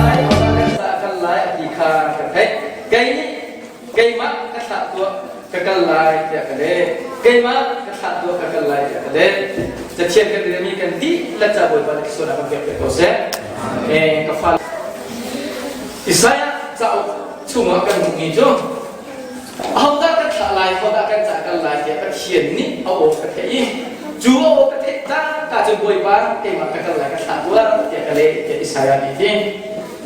lai, hodah kan cah kal lai a ti kha ka theih. Kei nih keimah ka thlah tuah ka kal lai tiah ka leh. Keimah ka thlah tuah ka kal lai tiah ka leh. Cathiang kan relmi kan dihlak ca Bawipa nih sualnak kan pek piak ko seh. Eh, ka fa Isaiah cauk chungah kan hmuhmi cu ahodah kan thlah lai, hodah kan cah kal lai tiah Pathian nih a aw ka theih i cu a aw ka theih cangka cun Bawipa keimah ka kal lai ka thlah tuah tiah ka leh tiah Isaiah nih ti.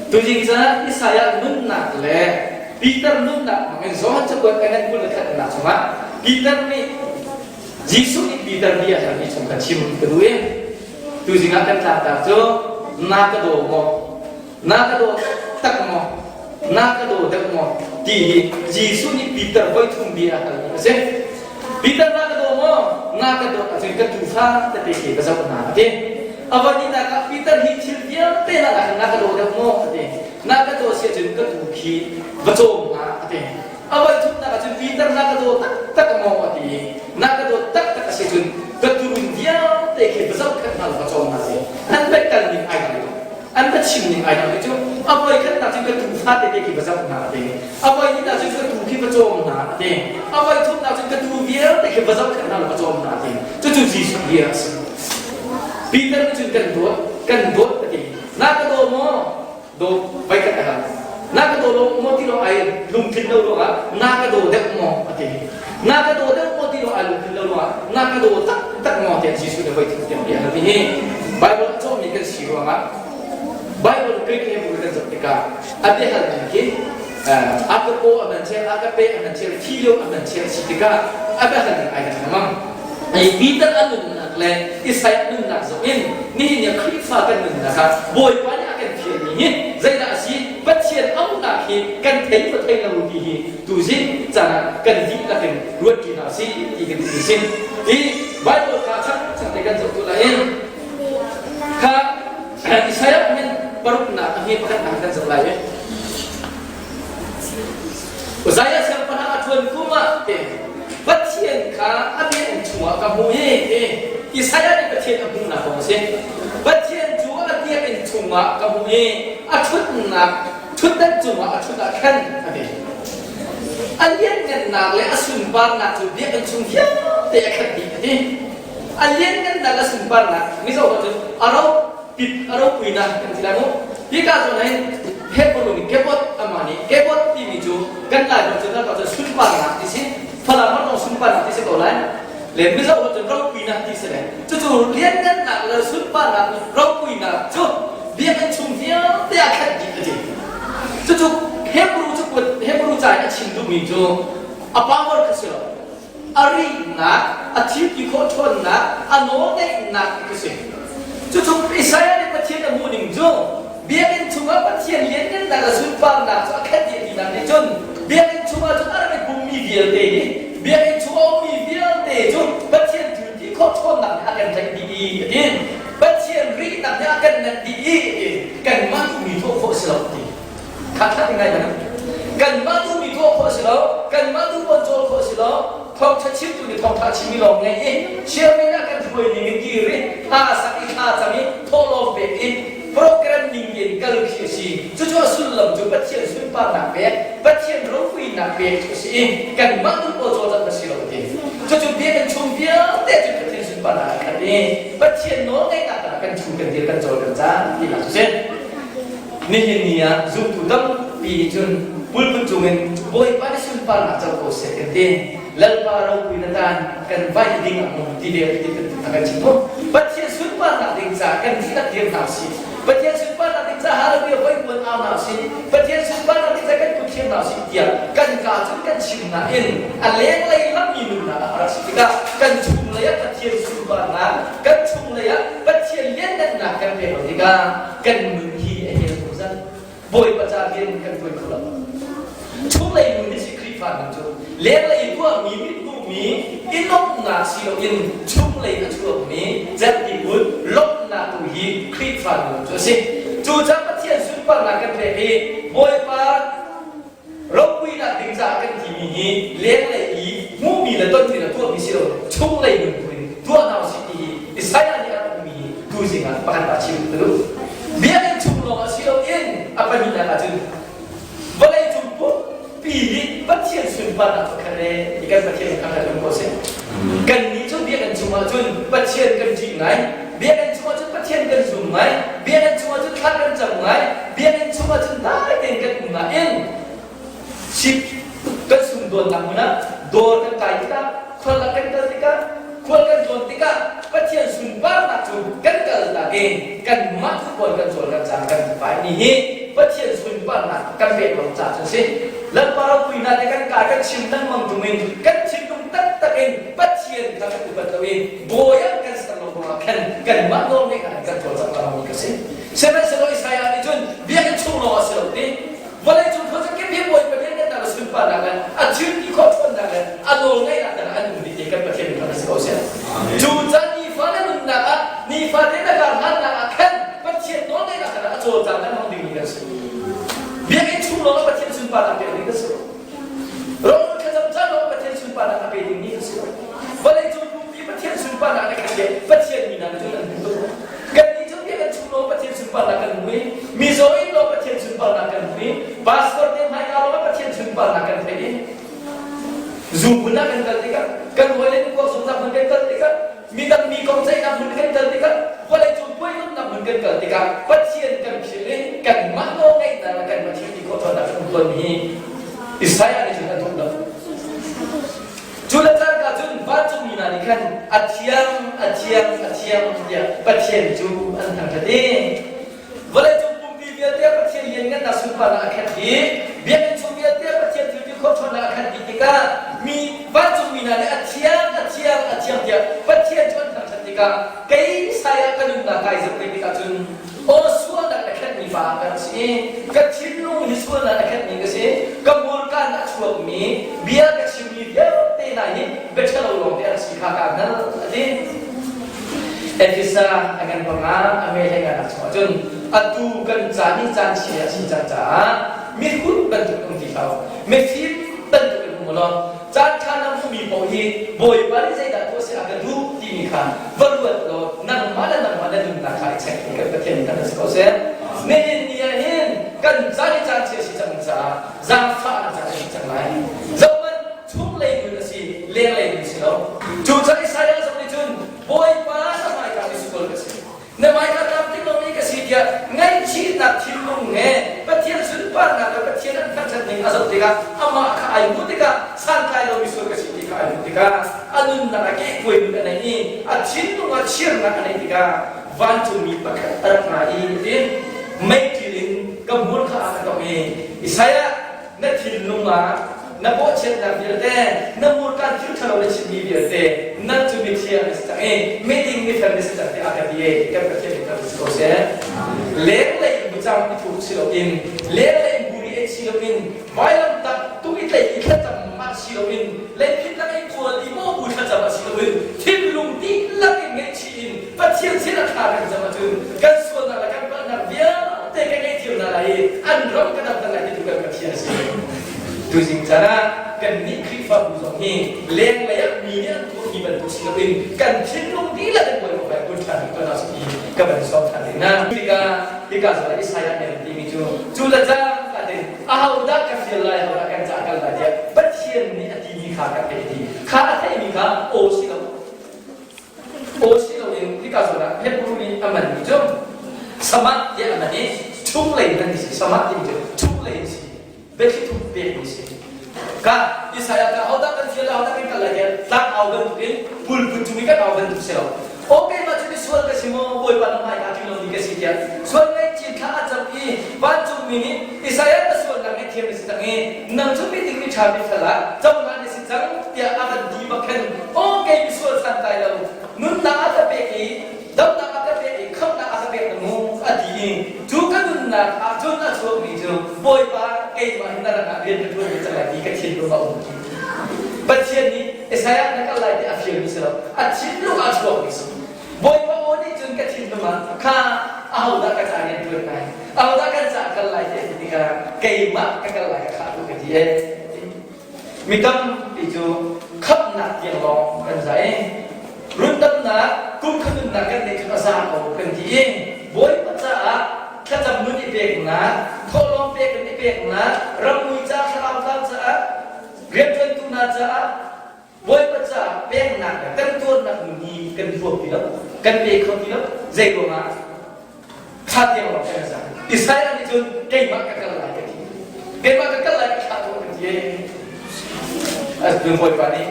Tuzing caan Isaiah nunnak le Peter nunnak hmangin Johan cakuat kan 21 nak chungah Peter nih Jesuh nih Peter bia halmi chung kha chim ka duh i tuzing ah kan tlangtar cu na ka daw maw na ka daw tak maw na ka daw deuh maw ti hi Jesuh nih Peter voi thum bia a halmi a si. Peter na ka daw maw na ka dawt ahcun ka tuufa tete khi ka zoh hna a ti. A voi hnihnak ah Peter hi thil vialte lakah na ka daw deuh maw a ti. Na ka daw si ahcun ka tuu khi va cawm hna a ti. A voi thumnak ahcun Peter na ka daw taktak maw a ti. Na ka daw taktak a si cun ka turun vialte khi va zohkhenh hna law va cawm hna si. An pektal ning ai dang lo. An va chim ning ai dang lo cu. A voi khatnak cun ka tuufa tete khi va zoh hna a ti. A voi hnihnak cun ka tuu khi va cawm hna a ti. A voi thumnak cun ka tuu vialte khi va zohkhenh hna law va cawm hna a ti. Cucu Jesuh bia a si. Peter nih cun kan dawt, kan dawt a ti. Na ka daw maw? Daw vai khat a hal. Na ka daw lo maw ti lo ai lungtlin lo ruangah na ka daw deuh maw a ti. Na ka daw deuh maw ti lo ai lungtlin lo ruangah na ka daw taktak maw tiah Jesuh nih voi thum tiang bia a hal. Hihi Bible a cawmmi kan si ruangah Bible Greek Hebrew kan zoh tikah a biahalnak hi a ka paw a hman chel, a ka pe a hman chel, thi lio a hman chel si tikah a biahalnak ai dang lengmang. Ai Peter a nunnak le Isaiah nunnak zong in nihin ni Khrihfa kan nunnak ah Bawipa nih a kan fialmi hi zeidah a si Pathian auhnak hi kan thei maw thei lo ti hi tuzing caan ah kan dihlak in ruat ṭi hna si ti kan ti sin i Bible kha chang chang te kan zoh tu lai in kha Isaiah min paruknak a hme pakhatnak kan zoh lai i Uzziah siangpahrang a ṭuan kum ah te Pathian kha a biakinn chungah ka hmu i ti Isaiah nih Pathian a hmuhnak kong a si. Pathian cu a biakinn chungah ka hmu i a ṭhutnak ṭhutdan cungah a ṭhut ah khan a ti. A lianngannak le a sunparnak cu biakinn chung vialte a khat dih a ti. A lianngannak le sunparnak Mizo cun a ro pit a ropuinak kan ti lai mu. Hika zawn ah hin Hebrew nih kebot amah nih kebot timi cu kan Lairam cu nan cun sunparnak ti si Falam ram sunparnak ti si ko lai le Mizo cun ropuinak ti si le cucu lianngannak le sunparnak ropuinak cu biakinn chung vialte ah khat dih a ti cucu Hebrew cu Hebrew ca in a chim duhmi cu a power kha si lo a rihnak, a thilti khawh ṭhawnnak, a nawlngeihnak ti khi si. Cucu Isaiah nih Pathian a hmuh ning cu biakinn chungah Pathian lianngannak le sunparnak cu a khat dih tinak nih cun biakinn chungah cun a rak i pummi vialte nih biakinn chung a ummi vialte cu Pathian thilti khawh ṭhawnnak nih a kan tlaih dih i a ti. Pathian rihnak nih a kan nanh dih i a ti. Kanmah duhmi tuah khawh a si lo a ti. Kha ngai mana. Kanmah duhmi tuah khawh a si lo, kanmah duh pawn cawl khawh a si lo. Thawngṭha chimtu nih thawngṭha chimmi lawng ngei i chairman ah kan hruai ning in kir i hla sak i thla cam i thawhlawm pek i program ning in kal khi a si. Cucu a sullam cu Pathian sunparnak pek, Pathian ropuinak pek cu a si i kanmah duh pawl cawlcangh a si lo ti. Cucu biakinn chung vialte cu Pathian sunparnak a khat i Pathian nawlngeihnak ah kan thu kan dir kan cawl kan caan tinak cu si. Nihin ni ah zumtu tampi nih cun pulput cungin Bawipa nih sunparnak co ko seh kan ti. Lalpa ropui na tan kan vai ding ah maw ti ve ti a kan chim mu. Pathian sunparnak ding ca kan dihlak dir hna usih. Pathian sunparnak ding ca hallelujah voi buan au hna usih. Pathian sunparnak ding ca kan kut thiam hna usih tiah kan ka cun kan chim nain a lenglei lammi nunnak ah a rak si tikah kan chunglei ah Pathian sunparnak kan chunglei ah Pathian lianngannak kan pek lo tikah kan nun hi a hel zungzal Bawipa ca rian kan tuan kho lo chunglei nun hi si Khrihfa nun cu lenglei tuahmi mithmuhmi i lawmhnak si loin chunglei a chuakmi cerhti kun lawmhnak tu hi Khrihfa nun cu a si cucaah Pathian sunparnak kan pek i Bawipa Ropuinak ding caah kan timi hi lenglei i hmuhmi le tonmi le tuahmi si lo chunglei nun tu in tuah hna usih ti hi Isaiah nih a rak hmuhmi hi tuzing ah pakhat ah chim ka duh. Biakinn chung. lawng ah si loin a pahnihnak ah cun vawleicung pumpi hi Pathian sunparnak pakhat le i kan Pathian kha kan ko seh. Kannih cu biakinn chungah cun Pathian kan ṭih ngai, biakinn chungah cun Pathian kan zum ngai, biakinn chungah cun thla kan cam ngai, biakinn chungah cun dai tein kan um nain Sip kan sumdawnnak hmun ah dawr kan kai tikah, khual ah kan kal tikah, khual kan tlawn tikah Pathian sunparnak cu kan kaltak i kanmah khual kan cawl kan caan kan pai ni hi Pathian sunparnak kan pek lo ca cu a si. Lalpa ropuinak te kan kai kan chim lengmang tung in kan thinlung taktak in Pathian kha kan upat lo i bawi ah kan ser lo ruangah khan kanmah nawl ngeih kan kan cawlcangh lengmang mi ka si. Sihmanhsehlaw Isaiah nih cun biakinn chung lawng a si lo ti Vawleicung khuazakip hi Bawipa lianngannak le sunparnak le a thilti khawh ṭhawnnak le a nawlngeihnak dang an um dih ti kan Pathian min si ko seh. Cu caan nifa na nunnak ah nifate na kar hlannak ah khan Pathian nawlngeihnak khan a cawlcang kan hmang dingmi kan si. Biakinn chung lawng ah Pathian sunparnak pek ding kan si lo. Rawlrul thlacam caan lawng Pathian sunparnak a pe dingmi kan si lo. Vawleicung pumpi Pathian sunparnak le khat Pathian mi hna cu an hmu tuk. Kannih cu biakinn chung lawng Pathian sunparnak kan hmu i mizaw in lawng Pathian sunparnak kan hmu i pastor te hmaika lawng Pathian sunparnak kan theih i zu hmun ah kan kal tikah kan hawile kuak zuknak hmun kan kal tikah midang mi kong ceihnak hmun kan kal tikah vawleicung puainomnak hmun kan kal tikah Pathian kan philh i kanmah nawl ngeihnak le kanmah thil ti khawh ṭhawnnak kan um tawnmi hi Isaiah nih cun a duh lo. Cu le cangka cun vancungmi hna nih khan a thiang, a thiang, a thiang tiah Pathian cu an thangṭhat i vawleicung pumpi vialte Pathian lianngannak sunparnak a khat dih, biakinn chung vialte Pathian thilti khawh ṭhawnnak a khat dih tikah mi vancungmi hna nih a thiang, a thiang, a thiang tiah Pathian cu an thangṭhat tikah kei Isaiah ka nunnak kai zoh ve tikah cun Aw sualnak na khenhmi pa ka rak si i ka thinlung hi sualnak na khenhmi ka si. Ka hmurka in a chuakmi bia ka chimmi vialte hna hi bia ṭhalo lawngte an si kha kaa hngalh a ti. Efesa a ngan panga a me hlei nganak chungah cun atu kan caan hi caan chia a si cang caah mihrut bantuk um ti hlah u, mifim bantuk in um u law caan ṭha na hmuhmi paoh hi Bawipa nih zeidah tuah seh a ka duh timi kha va ruat law nangmah le nangmah na nunnak kha i check kan Pathian kan si ko seh. Nihin ni ah hin kan caan i caan chia si cang caah zaangfahnak caan a si cang lai. Zohhmanh chunglei nun a si, lenglei nun si lo. Cu caan Isaiah zong nih cun Bawipa na hmaika misual ka si. Na hmaika tlamtling lomi ka si tiah ngaihchihnak thinlung he Pathian sunparnak le Pathian an thangṭhat ning a zoh tikah amah kha ai hmuh tikah santlai lomi sual ka si ti kha ai hmuh tikah a nunnak ah kehkuai nun a nei i a thinlung ah chirnak a neih tikah vancungmi pakhat a rak ra i a ti meiṭil in ka hmur kha a ka tongh i Isaiah na thinlung ah na bawhchiatnak vialte na hmurka thil ṭhalo na chimmi vialte nang cu mithiang na si cang i miding mifel na si cang tiah a ka ti i kan Pathian nih kan si ko seh. Lenglei in bucang i thuk si loin lenglei in buri ei si loin vailamtak tung i tleih i thlacam mah si loin leiphin lak i kual i maw bu thlacam a si loin thinlung dihlak in ngaihchih in Pathian sin a thla kan cam ahcun kan sualnak le kan palhnak vialte kan ngaihthiam hna lai i an ram kan damter lai ti tu kan Pathian a si. Tuzing caan ah kannih Khrihfabu zong hi lenglei ah mi nih an tuahmi bantuk si loin kan thinlung dihlak in Bawipa hmai kun ṭhan ding si ti ka van sawm ṭhan rih hna. Tikah hika zawn ah Isaiah nih an timi cu cu le cangka tein ahodah ka fial lai ahodah kan cah kal lai tiah Pathian nih a timi kha kan theih ti kha a theihmi kha aw si lo Aw si loin hika zawn ah Hebrew nih a manmi cu samat tiah a man i chunglei in an si. Samat timi cu chunglei in si. Biathli thup pekmi si. Ka Isaiah ka hodah kan fial ahodah kan kal lai tiah tlang au bantukin pulput cung i kan au bantuk si lo. Aw keimah cu misual ka si maw Bawipa na hmai kaa ṭing lomi ka si tiah sual ngaihchin thla a cam i vancungmi nih Isaiah na sualnak ngaihthiam na si cang i nang cu miding miṭha mifel ah cohlan na si cang tiah a van ti bak khan aw kei misual santlai lo nunnak a ka pek i damnak a ka pek i khamhnak a ka pek na mu a ti i cu ka nunnak ah cun a chuakmi cu Bawipa keimah hi na rangah rian ka ṭuan ve cang lai ti ka thinlung a um ti Pathian nih Isaiah na kal lai ti a fialmi si lo a thinlung ah a chuakmi si Bawipa aw nih cun ka thinlung ah kha ahodah ka ca rian ṭuan lai ahodah kan ca kal lai ti a ti tikah keimah ka kal lai ka khah tu ka ti ee Mi tampi cu khamhnak tiang lawng kan za i rundamnak kumkhat nunnak kan neih kha a za ko kan ti i Bawipa caah thlacam nun i. peknak, thawhlawm pek in i peknak, rammui ca thlarau tlau caah, rianṭuantu hna caah Bawipa caah peknak le kan tuarnak nun hi kan huam ti lo, kan pe kho ti lo. Zei ruangah? Thla tiang lawng kan za. Isaiah nih cun keimah ka kal lai ka ti. Keimah ka kal lai ka thlah tuah ka ti. Asbin Bawipa nih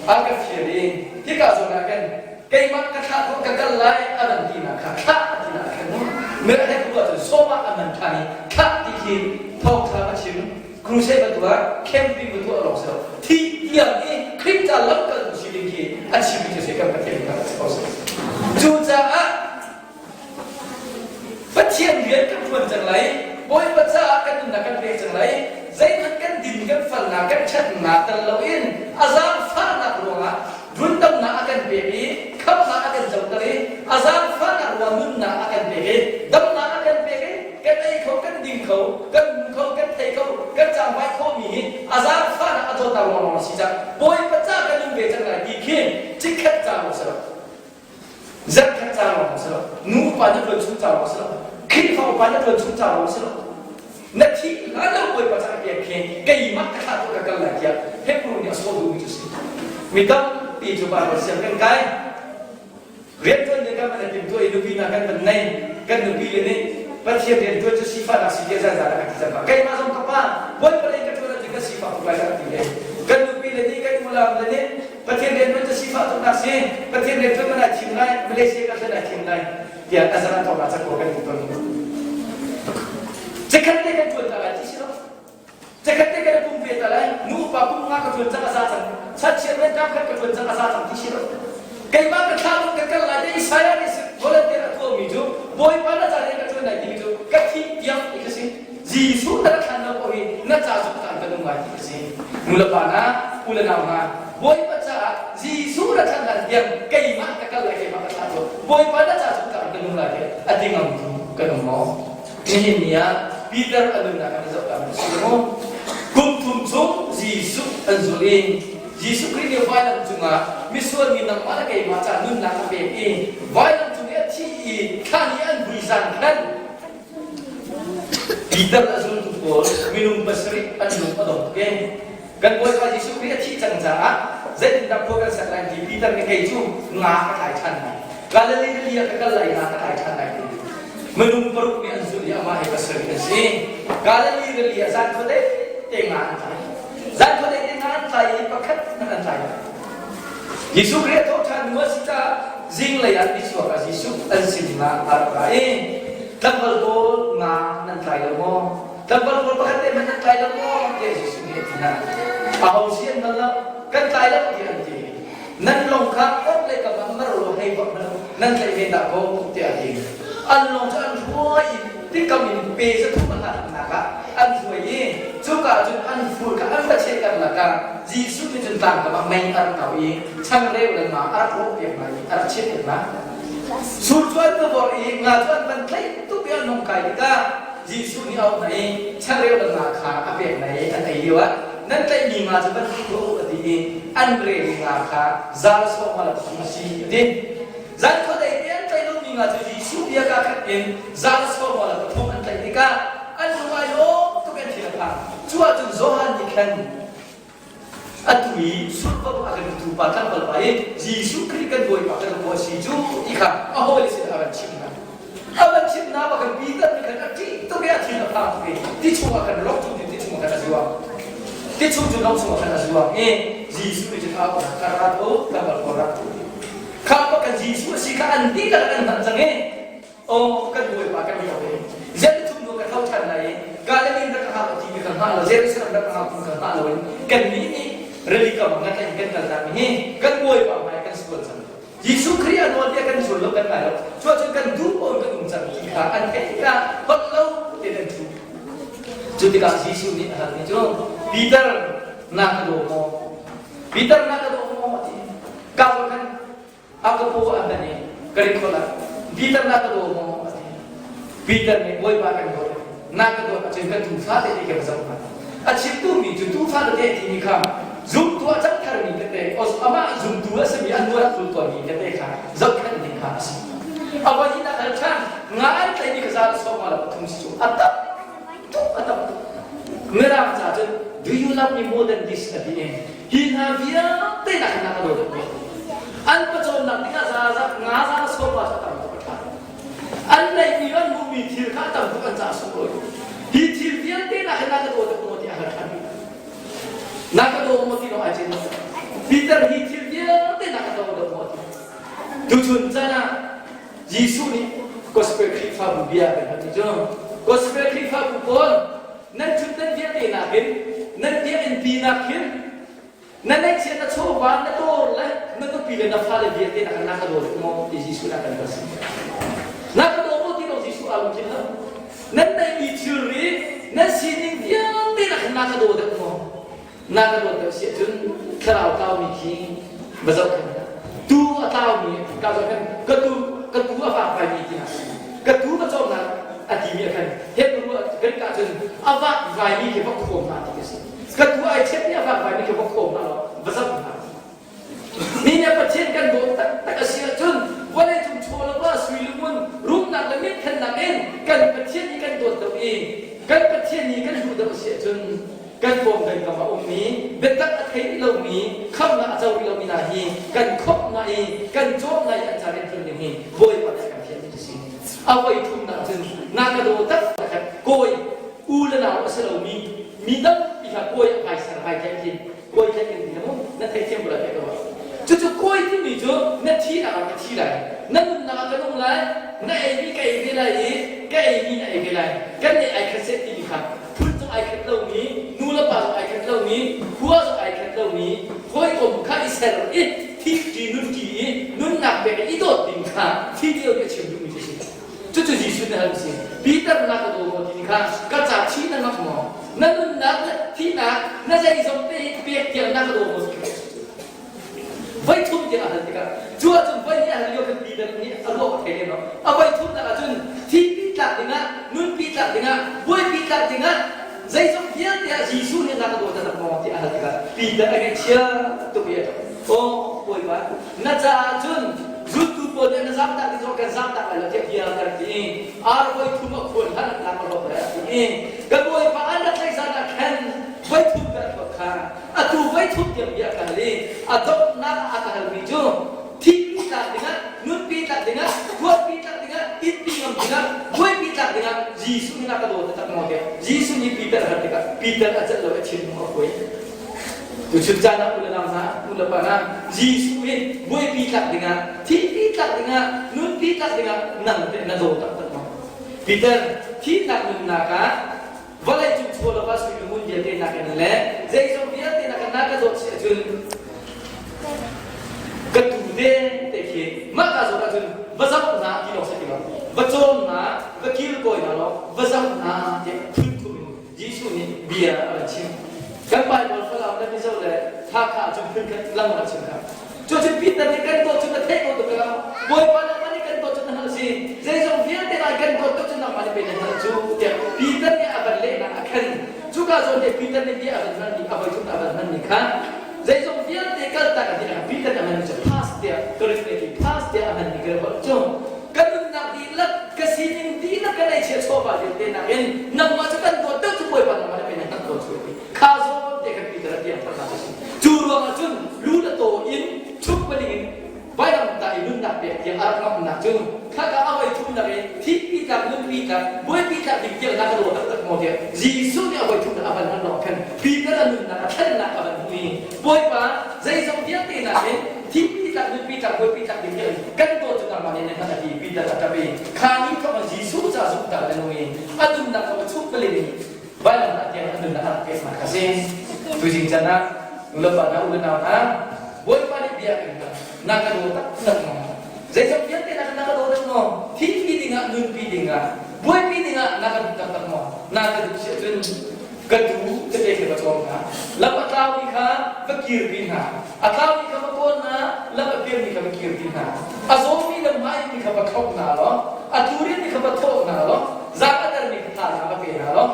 a ka fial i hika zawn ah khan keimah ka thlah tuah ka kal lai a van tinak kha thlah a tinak khan mu. Mira he ku ahcun sawmah a man ṭhan i thlah ti khi thawngṭha va chim crusade va tuah camping va tuah lawng si lo thi tiang i Khrihfa lamkaltu si ding khi a chimmi cu si kan Pathian kha a si ko si. Cucaah Pathian rian kan ṭuan cang lai, Bawipa caah kan nunnak kan pek cang lai, zeihmanh kan din kan falnak kan ṭhatnak tel loin a zaangfahnak ruangah rundamnak a kan pek i khamhnak a kan coter i a zaangfahnak ruangah nunnak a kan pek i damnak a kan pek i kan ei kho kan ding kho kan hmu kho kan thei kho kan cangvai khawhmi hi a zaangfahnak a dawtnak ruang lawng a si cang Bawipa ca kan nung ve cang lai ti khi chikkhat ca lawng si lo Zarhkhat ca lawng si lo, nu upa na ṭuan chung ca lawng si lo, Khrihfa upa na ṭuan chung ca lawng si lo. Na thih hlan lo Bawipa ca pek khi keimah ka thlah ka kal lai tiah Hebrew nih a sawh duhmi cu si. Mi tampi cu Baibal siang kan kai. Rianṭuan nih kan van i timtuah i nupi hna kan van nei. Kan nupi le nih Pathian rianṭuan cu sifahnak si tiah zaizah dah kan ti cang. Keimah zong ka pa Bawipa lei ka ṭuan ahcun ka sifah tuk lai dah ti le kan nupi le nih kan ulam le nih Pathian rianṭuan cu sifah tuknak si. Pathian rianṭuan man ai thim lai, Malaysia ka hlan ai thim lai tiah a zan thawk ah cakua kan hmu tawn. Cakhat te kan ṭuan ta lai ti si lo. Cakhat te kan pum ve ta lai. Nu upa kum nga ka ṭuan cang a za cang. Chachiat rian ṭang khat ka ṭuan cang a za cang ti si lo. Keimah ka thla ka kal lai te Isaiah nih volunteer a tuahmi cu Bawipa na ca rian ka ṭuan lai timi cu ka thih tiang ti ka si. Jesuh na rak thlan lo ko hi na ca zungzal ka nung lai ti a si. Nu le pa hna, u le nau hna, Bawipa caah Jesuh na thlan hlan tiang keimah ka kal lai keimah ka thlah cu Bawipa na ca zungzal ka nung lai ti a ti ngamtu kan um maw? Nihin ni ah Peter a nunnak kan zoh ta si maw? Kum thum chung Jesuh an zulh i Jesuh Khrih nih vailam cungah misual mi nangmah le keimah ca nunnak a pek i vailam cung i a thi i thlan i an vui zan khan Peter a zultu pawl minung pasarih an lung a dong tuk i kan Bawipa Jesuh Khrih a thih cang caah zeitindah khua kan sak lai ti Peter nih kei cu nga ka tlai ṭhan lai. Galilee rili ah ka kal lai nga ka tlai ṭhan lai ti. Minung paruk nih an zulh i amah he pasarih an si. Galilee rili ah zan khuadei te nga an tlai. Zan khuadei te nga an tlai i pakhat hmanh an tlai lo. Jesuh Khrih a thawh ṭhan hnu a si caah zinglei ah nichuak ah Jesuh an sin ah a rak ra i tlangval pawl nga nan tlai lo maw? Tlangval pawl pakhat te hmanh nan tlai lo maw? tiah Jesuh nih a ti hna. Aho si an bal lo, kan tlai lo tiah an ti. Nan lawng kha orhlei kam ah mar law hei vak hmanh nan tlaih ve dah ko tiah a ti. An lawng cu an hruai i tikam in pe zathum a hlatnak ah an hruai i cuka cun an fur kha an va cheh karlak ah Jesuh nih cun tlangkam ah mei a rak kau i changreu le nga a rak rawhpiak hna i a rak chehpiak hna. Sur cu an va vorh i nga cu an van tlaih tuk i an hung kai tikah Jesuh nih a auh hna i changreu le nga kha a pek hna i an ei lioah nan tlaihmi nga cu van hmuh tuah u a ti i an rel i nga kha zal sawm a a si a ti. Zan khuadei te an tlaih lomi nga cu Jesuh bia kaa khat in zal sawm a pathum an tlaih tikah an lung ai lawm tuk an thin a phang. Cu ahcun Johan nih khan atu i sullam a kan tupa tlangval pa i Jesuh Khrih kan Bawipa kan Bawi si cu ti kha a hawile sin a van chimh hna. A van chimh hna bak kan Peter nih khan a ṭih tuk i a thin a phang tuk i ti chungah khan lawng chung ti chungah khan a zuang. Ti chung cu lawng chungah khan a zuang i Jesuh nih cun a auh hna, ka rat u, tlangval pawl rat u. Kha bak kan Jesuh a si kha an dihlak an hngalh cang i Aw kan Bawipa kan lio ve. Zeithum nu ka tho ṭhan lai i Galilee rak ka hngak ti mi ka hngah lo, Jerusalem rak ka hngak ti ka hngah lo in kannih nih rili kam ah ngat in kan kal ta mi hi kan Bawipa hmai kan sual cang. Jesuh Khrih a nawl bia kan zul lo kan ngai lo. Cuahcun kan duh paoh in kan um cang ti kha an theih tikah holh lo tein an ṭhu. Cu tikah Jesuh nih a halmi cu Peter na ka daw maw? Peter na ka daw maw? a ti. Ka khan A ka paw an dan i ka rin khawh lai. Peter na ka daw maw? A ti. Peter nih Bawipa kan dawt. Na ka dawt ahcun kan tuufa te ti kan zoh hna. A chimtu mi cu tuufa tete timi kha zumtu a cang tharmi tete amah zumtu a simi an nuar a tul tawnmi tete kha zohkhenh ding kha a si. A voi hnihnak hal ṭhan. Nga an tlaihmi kha za le sawm nga le pathum si cu a tam tuk a tam tuk. Mirang ca cun do you love me more than this a ti i hi hna vialte nak hin na ka daw deuh maw? An pawcawmnak dingah za za nga za le sawm nga cu a tam tuk a ṭha. An neihmi an hmuhmi thil kha a tam tuk an caah sunglawi tuk. Hi thil vialte nak hin na ka daw deuh maw ti a hal ṭhan. Na ka daw maw ti lawng ai cin lo. Peter hi thil vialte na ka daw deuh maw ti. Tuchun chan ah Jesuh nih gospel Khrihfabu bia kan hal cu gospel Khrihfabu pawl nan ṭhutdan vialte nakin nan biakinn pi nakin na neihchiat na chawva na dawr le na nupi le na fale vialte nakin na ka daw deuh maw ti Jesuh nih a kan hal si. Na ka daw maw ti lo Jesuh aa lungthin lo. Nan neihmi thilri nan sining vialte nakin na ka daw deuh maw? Na ka dawt deuh si ahcun thlarau tlaumi khi va zohkhenh hna. Tu a tlaumi ka zohkhenh ka tu ka tu a vak vaimi ti hna ka tu va cawm hna a timi a khan Hebrew Greek ah cun a vak vaimi khi va khawm hna ti a si. Ka tu ai chetmi a vak vaimi khi va khawm hna law va zoh hna. Mi nih Pathian kan dawt taktak a si ahcun vawleicung chaw le va sui le ngun rumnak le minthannak in kan Pathian hi kan dawt deuh i kan Pathian hi kan hlu deuh a si ahcun kan pawng kan kam a ummi biatak a thei rih lomi khamhnak a co rih lomi hna hi kan khawmh hna i kan cawm hna i an ca rian ṭuan ding hi Bawipa nih a kan thianmi cu si. A voi thumnak cun na ka daw taktak kawi u le nau a si lomi mi tampi kha kawi a hmaiser vai tlaih khin kawi tlaih in ti mu na theithiam ko lai ka ruah. Cucu kawi timi cu na thihnak ah ka thi lai na nunnak ah ka nung lai na eimi ka ei ve lai i ka eimi na ei ve lai kan nih ai khat seh timi kha phun zong ai khat lomi nu le pa zong ai khat lomi khua zong ai khat lomi hawikom kha i ser i thih nun ṭi i nunnak pek i dawt ding kha thi lio nih a chim duhmi cu si cucu Jesuh nih hal si Peter na ka daw maw ti kha ka ca chi na ngam maw na nunnak na thihnak na zeizong te hi pek tiang na ka daw maw ti voi thum tiang a hal tikah cu ahcun voi nih a hal lio khan Peter nih a ruah a thei lem lo a voi thumnak ahcun thihpi tlak dingah nunpi tlak dingah buaipi tlak dingah zeizong vialte ah Jesuh nih na ka dawt tak maw ti a hal tikah Peter a ngaihchia tuk i a ṭap aw Bawipa na caah cun zultu pawl nih na zamtak ding zong kan zamtak lai lo tiah bia kan ti i ar voi thum a khuan hlan an lak a rawk lai a ti i ka Bawipa an rak tlaih zan ah khan voi thum ka rak kha Atu voi thum tiang bia ka hal i a donghnak ah a ka halmi cu thihpi tlak dingah, nunpi tlak dingah, huatpi tlak dingah, itpi ngam dingah, buaipi tlak dingah Jesuh nih a ka dawt taktak maw tiah Jesuh nih Peter a hal tikah Peter a celh lo i a thinlung a kuai. Tuchun caan ah u le nau hna, u le pa hna, Jesuh hi buaipi tlak dingah, thihpi tlak dingah, nunpi tlak dingah nang teh na daw taktak maw? Peter thihnak nunnak ah Vawleicung chaw le va sui ngun vialte nakin le zeizong vialte nakin na ka dawt si ahcun ka tu te te khi mah ka zawn ahcun va zoh hna ti lawng si ti lo va cawm hna va kilkawi hna law va zoh hna tiah phunthum in Jesuh nih bia a van chim kan Bible Falam le Mizo le Hakha ahcun phunkhat lang a chim kha Cucu Peter nih kan dawt cu na theih ko tuk lo. Bawipa nangmah nih kan dawt cu na hngalh si. Zeizong vialte lai kan dawt tuk cu nangmah nih pei na hngalh cu tiah Peter nih a van lehnak a khen. Cuka zawn he Peter nih bia a van hmanmi a voithum a van hmanmi kha zeizong vialte kaltak a ti Peter nih a hmanmi cu pass tiah Greek nih ti pass tiah a hmanmi kan holh cu ka nunnak dihlak ka sining dihlak ka neihchiah chawva vialte nakin nangmah cu kan dawt deuh cu Bawipa nangmah nih pei na hngalh ko cu a ti. Kha zawn te khan Peter a tiang tharnak a si. Cu ruangah cun lu le taw in chuk paling in vailamtah i nunnak pek tiang a rak ngamnak cu khaka a voi thumnak i thihpi tlak nunpi tlak buaipi tlak ding tiang na ka daw taktak maw tiah Jesuh nih a voi thumnak a van hman lawng khan Peter a nunnak a thlennak a van hmu i Bawipa zeizong vialte nakin thihpi tlak nunpi tlak buaipi tlak ding tiang kan dawt cu nangmah nih na hngalh a ti Peter a ṭap i kha ni thawk in Jesuh ca zumhnak a nung i a nunnak kha va chuk paling in Vailamtah tiang an nunnak a rak peknak a si. Tuzing chan ah nulepa hna u le nau hna Bawipa nih bia kan hal na ka daw taktak maw? Zeizong vialte na na ka daw deuh maw? Thihpi dingah nunpi dingah buaipi dingah na ka duh taktak maw? Na ka duh si ahcun ka tu tete khi va cawm hna. Lam a tlaumi kha va kirpi hna. A tlaumi kha va kawl hna, lam a pialmi kha va kirpi hna. A zawmi le hmaimi kha va thlop hna law, a tlurimi kha va thawh hna law, zaang a dermi kha thazaang va pe hna law,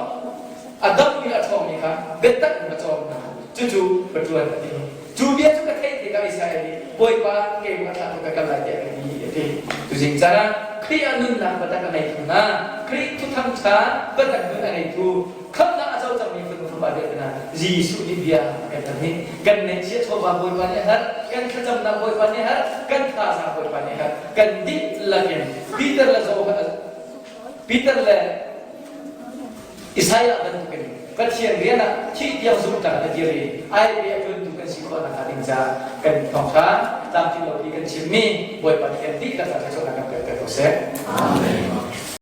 a dammi le a ṭhawngmi kha biatak in va cawm hna. Cucu va ṭuan a ti. Cu bia cu ka theih tikah Israel nih Bawipa keimah thlah tu ka kal lai tiah ka ti a ti. Tuzing caan ah. Khrih ah nunnak biatak a ngeitu hna, Khrih thuthang ṭha biatak nun a ngeitu, khamhnak a co cangmi fanu fapa vialte hna, Jesuh nih bia a kan hal Kan neihchiah chawva Bawipa nih a herh, kan thlacamnak Bawipa nih a herh, kan thazaang Bawipa nih a herh. Kan dihlak in Peter le Johan Peter le Isaiah bantukin Pathian rian ah thih tiang zumhnak na dir i ai pe a ṭuantu kan si khawh nakhnga ding caah kan thawngṭha tlamtling lopi kan chimmi Bawipa nih kan dihlak ah thluachuahnak kan pek ko seh. Amen.